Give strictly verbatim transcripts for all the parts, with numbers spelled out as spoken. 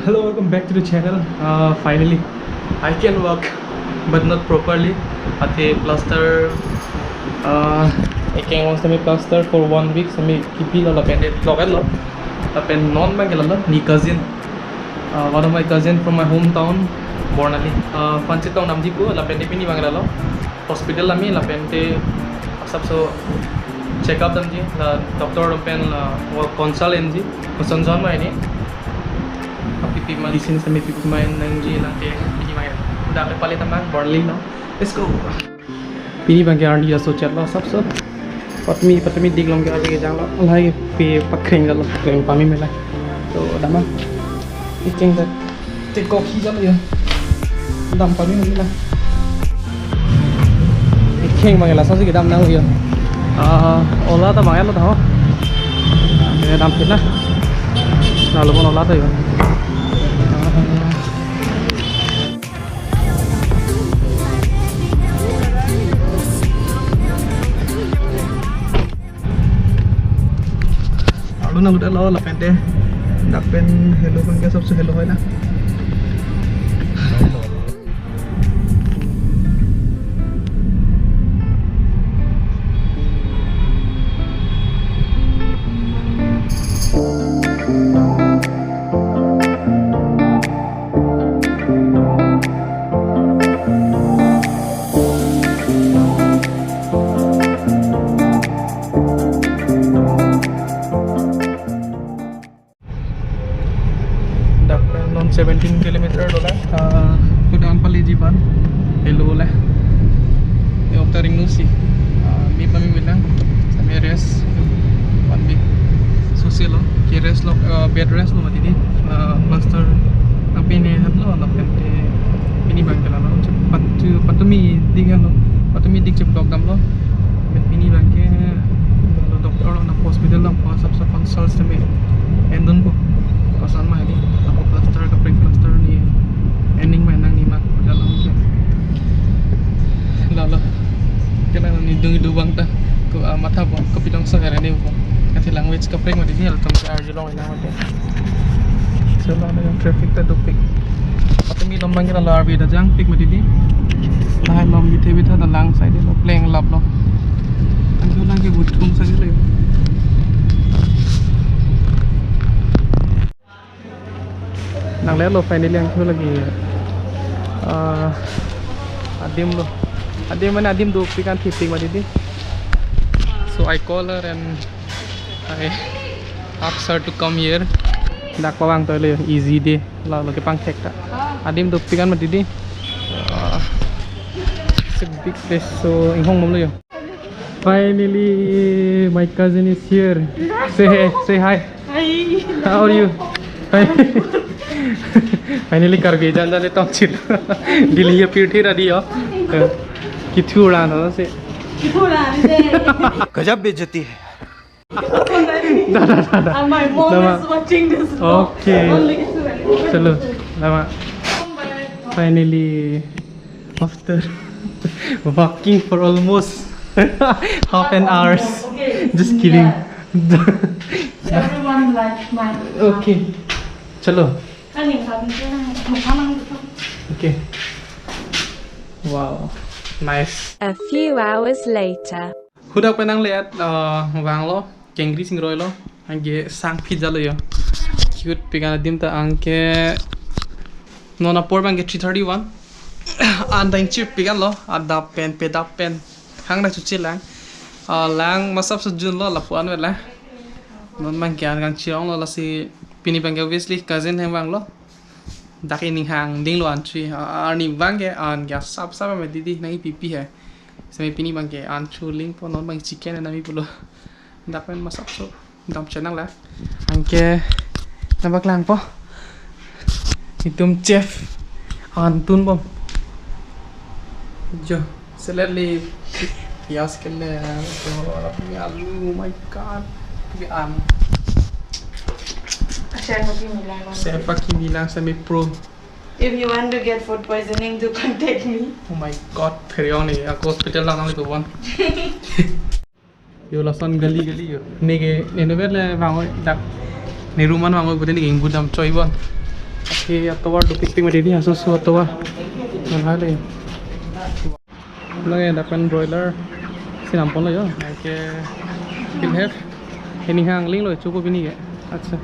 Hello, welcome back to the channel. Uh, finally, I can walk, but not properly. Athe plaster, uh, ekeng vang sitame plaster for one week sitame kipilo lapen de vlog lo. Lapen non abang ke lalo ne cousin. Uh, one of my cousin from my hometown, Bornali. Uh, aphan chetongdamji pu, lapen de pini abang lalo hospital ami, lapen de asapso check up damji, la doctor atum pen la wo consult enji, koson jon ma ini. Api pi ma medicine sitame pi pi ma nangji lang te pini abang. Dam le pali tamang Bornali lo. Let's go. Pini abang ke arni aso chat lo asapso. Patumi, patumi dik along ke arni kejang lo. Lahai ke pi pakreng lo, kreng pame mela. To dam ma. Icheng dak. Te kok hi jalo ya. Dam pame mela. Icheng abang la sasi kedam nang ya. Ah, ola ta abang lo ta ho. Kedam phit na. Lalo bon ola ta ya. Arlo nanglut-et lo lapen te. Dak pen helo pen ke asapso helo hoi na. Dak pen non seventeen kilometer dolang, ah, kedam pali jiban. Helo le. Yo ta ring nusi. Ah, me pame mela. Sitame rest. One week. Sose lo. Ke rest lo, ah, bed rest lo mati di. Ah, plaster. Api ne hat lo, lapen te pini abang ke lalo. Pat-, patumi dik lo. Patumi dik chevlog damlo. Pini abang ke lalo doctor lo na hospital lo, asapso consult sitame endunpo. Koson ma ini, ako plaster kaprek plaster ne ending ma nang ne ma, lalo ke. Lalo. Kena ne dung du abang ta. Ko, ah, matha po, kopi dongso here ne po. Athe language kaprek mati di, along ke arjulong ina mati. So, lalo traffic ta dopik. Patumi along abang ke lalo arve ta jangpik mati di. Lahai along bithe bitha ta lang side lo, pleng lap lo. Anke lang ke buthum side lo. Nang le lo finally anke lagi, ah, adim lo. Adim mane adim dopik an thipik mati di. So I call her and I ask her to come here. Dak pavang to le easy day. Lalo kepangthek ta. Adim dopik an mati di. Ah, it's a big place. So inghong mom lo yo. Finally, my cousin is here. Say hey, say hi. Hi. How are you? Hi. Finally, Karbi jan jan le tong chil. Delhi ya pirthi ra di yo. Kithu ra na se. Kithu ra ni se. गजब बेइज्जती है। Da, da, da, da. And my mom Lama. is watching this vlog. Okay. Only Chalo, lama. Finally, after walking for almost half an hour. Okay. Just kidding. Yeah. Everyone like my Okay. Chalo. Ani kami tu, mukha nang tu. Okay. Wow. Nice. A few hours later. Hadak pen nang le-et, uh, vanglo, kengri singroi lo, anke sang phit jalo yo. Cute pik an adim ta anke non apor abang ke three thirty-one. An dang chip pik an lo, adap pen, pedap pen. Hang na chuchi lang. Uh, lang masap sejun lo, lapu-an vet la. Non abang ke an kangchirong lo, lasi pini abang ke obviously cousin hem vanglo. Dak ining hang ding lo an chui, a-, arni abang ke an ke sap sap me didi nang ipi pi he. Semi pini abang ke an chuling po non abang chicken na mi pulo. Dak pen masap so dam chenang la. Anke nabak lang po. Itum chef an tun bom. Jo. Salad le piyaj kele, alu, oh my God, pi an. Chef Aki Milang. Chef Aki Milang semi pro. If you want to get food poisoning, do contact me. Oh my God, pheriong ni, ako hospital lang ang itu bon. Yo lason gali gali yo. Neke, nene ber le vangoi dak. Ne room an vangoi pute neke ingbu dam choi bon. Ke atovar dopikpik mati di, aso so atovar. Nang hale. Nang ya dapat broiler. Sinam pon lo yo. Ke pilhef. Ini hang ling lo cukup ini ya. Acha.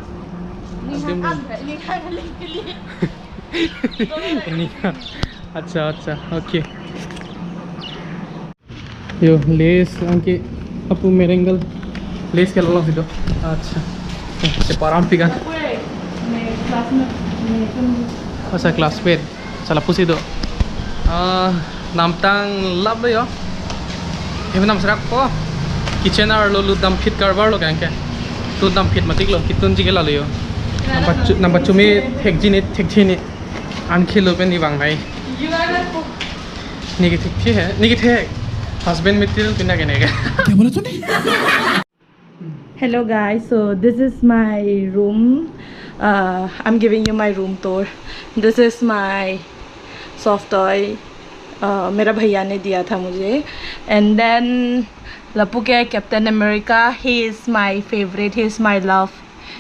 Ini hang, ini hang ling kili. Ini hang. Acha, acha. Okay. Yo, Lays angke apu merenggel. Lays ke lolong sido. Acha. Eh, separam pikan. Acha, classmate. Sala pusi do. Ah, namtang lap lo yo. Hem namserak po. Kitchen arlo lut damphit karbar lo kangke. Lut damphit matik lo. Kitun ji ke lalo yo. Nampa chu-, nampa chumi thekji ni, thekji ni. Anke lo pen ni bang nai. You are not cook. Ni ke thekji hai. Ni ke thek. Husband material pina ke ne ke. Hello guys, so this is my room. Uh, I'm giving you my room tour. This is my soft toy. Uh, मेरा भैया ने दिया था मुझे. And then lapu ke Captain America, he is my favorite, he is my love,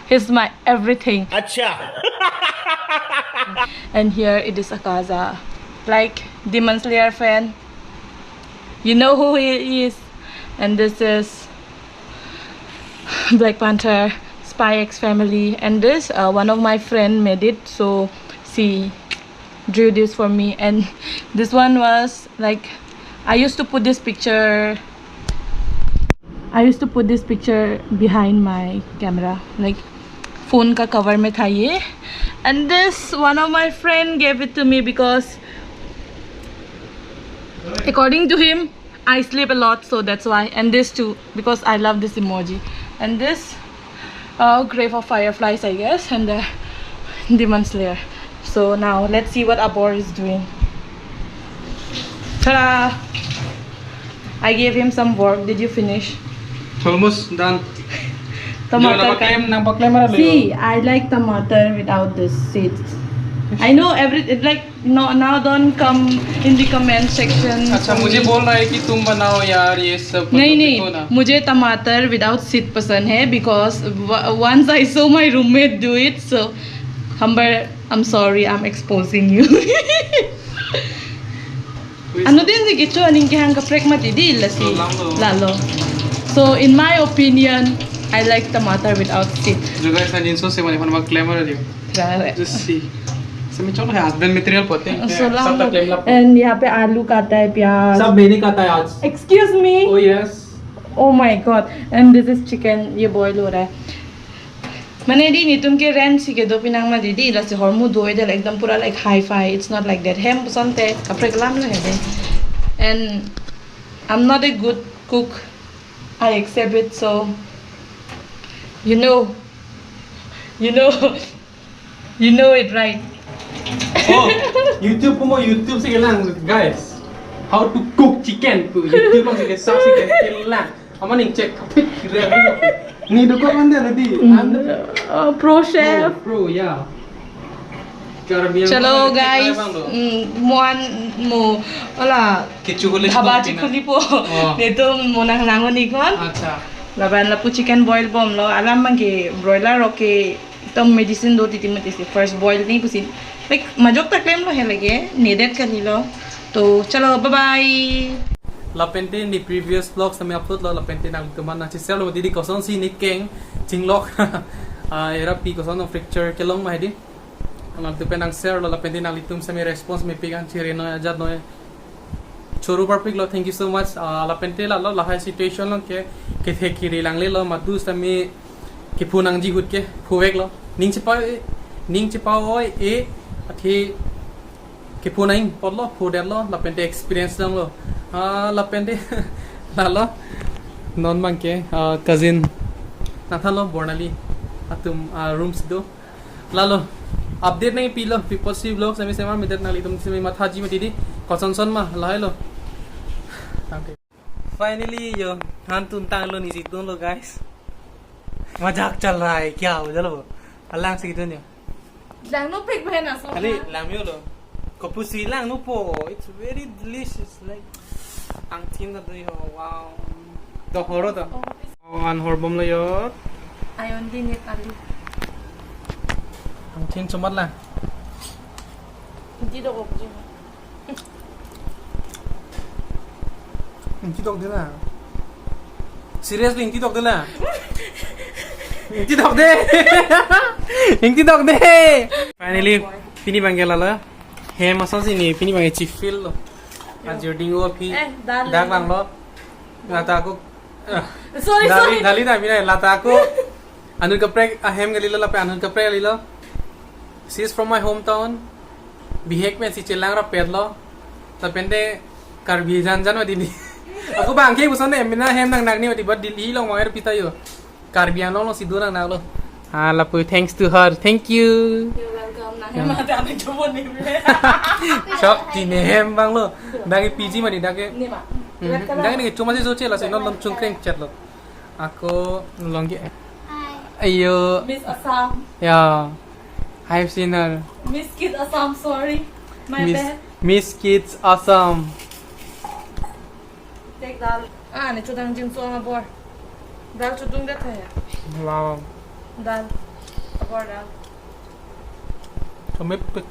he is my everything. Acha. And here it is Akaza, like Demon Slayer fan. You know who he is. And this is Black Panther, Spy X Family, and this, uh, one of my friend made it, so she drew this for me, and this one was like, I used to put this picture, I used to put this picture behind my camera, like phone ka cover mein tha ye, and this one of my friend gave it to me because according to him, I sleep a lot, so that's why. And this too, because I love this emoji. And this, uh, Grave of Fireflies, I guess, and the Demon Slayer. So now let's see what Abor is doing. Ta-da! I gave him some work. Did you finish? Almost done. Tomato. Nang paklem, nang paklem ara lo. See, I like tomato without this seeds. I know every, it like, no, now don't come in the comment section. अच्छा, मुझे बोल रहा है कि तुम बनाओ यार ये सब, नहीं, मतलब, नहीं, देखो ना। मुझे टमाटर without seed पसंद है, because w-, once I saw my roommate do it, so Humber, I'm sorry, I'm exposing you. Anodin si kecho aning kehang kaprek mati di lasi. Lalo. Lalo. So in my opinion, I like tomato without seed. जो guys, anjing so se mani phone ma claim ara di. Just see. Sami cholo hai husband material pote. So lalo. And यहाँ पे आलू काटा है, प्याज. सब मैंने काटा है आज। Excuse me. Oh yes. Oh my God. And this is chicken. ये boil हो रहा है. Mane di netum ke rent si kedo pinang ma di di, lasi hormu do-e del ekdom pura like hi-fi. It's not like that. Hem puson te kaprek alam lo he de. And I'm not a good cook. I accept it, so you know, you know, you know it, right? Oh, YouTube pu mo, YouTube si kelang, guys. How to cook chicken pu YouTube along si kesap si kelang. Amat ning check kapit kira. Ni dokok anda tadi. Hmm. Anda, uh, pro chef. Pro, pro, ya. Chalo guys, mm, mo an mo, ola, kecho hole dhaba chikon chikon po. Oh. Netum mo nang nang ni kon. Acha. Laban lapu chicken boil bomlo. Alam abang ke broiler, okay. Tom medicine do titi mati si first boil ni pusi. Like, majok ta claim lo he lage, nedet kali lo. To, chalo, bye bye. Lapente ni previous vlog sami upload lo, lapente nanglitum aphan nangcheshare lo di di kosonsi ni keng chinglok. Ah, era pi koson fracture kelong ma he di. Nangtum pen nangshare lo, lapente nanglitum sami response mepik an, chere noi ajat noi. Choro parpik lo, thank you so much. Ah, lapente lalo lahai situation lo ke, kethe kiri langle lo, madu sami kephu nangji ahut ke, phuvek lo. Ning chepa-, ning chepa-oi e, athe kephu nang apot lo, phudet lo, lapente experience dang lo. Ah, lapente lalo, non abang ke, ah, cousin nangthan lo, Bornali atum, ah, room si do. Lalo, update nangpi lo, people si vlog sami semar medet nanglitum sami mathaji mati di, kosonson ma, lahai lo. Thank you. Finally, yo, han tun tang lo, ni si tun lo, guys. मजाक चल रहा है क्या, वो चलो, alang si tun yo. Langno pik bhai na so. Ali, langno lo. Kopusi langno po, it's very delicious, like, angthin ta do yo, wow. To horo to. Oh, an horbom lo yo. Ayon din ye kali. Angthin chomat lang. Hindi dokok ji. Ingti dokde la. Seriously, ingti dokde la. Ingti dokde. Ingti dokde. Finally, pini abang ke lalo. Hem ason si ne, pini abang ke chifil lo. Ajir ding o phi. Eh, dal. Dak lang lo. Lata ako. Ah. Sorry, dali, sorry. Dali na mina lata ako. Anut kaprek ahem kalilo lapen anut kaprek kalilo. She's from my hometown. Bihek pen si chelang rapet lo. Lapen de Karbi jan jan mati ni. Ako abang ke puson de mina hem nangnak ni mati, but Delhi along mangir pita yo. Karbi Anglong along si do nangnak lo. Ah, lapu, thanks to her. Thank you. You're welcome. Nang hem mati ame jomo ni ble. Shop ti ne hem abang lo. Dak ke P G mati dak ke. Ni ma. Mhm. Red color. Dak ke ni chuma si soche la si non lom chungkreng chet lo. Ako long ke. Hi. Ayo. Miss Assam. Yeah. I've seen her. Miss Kid Assam, sorry. My Miss, bad. Miss Kids Assam. Take dal. Ah, ne chodang jingso abor. Dal chodung det hai. Wow. Dal. Abor dal. Kami pek.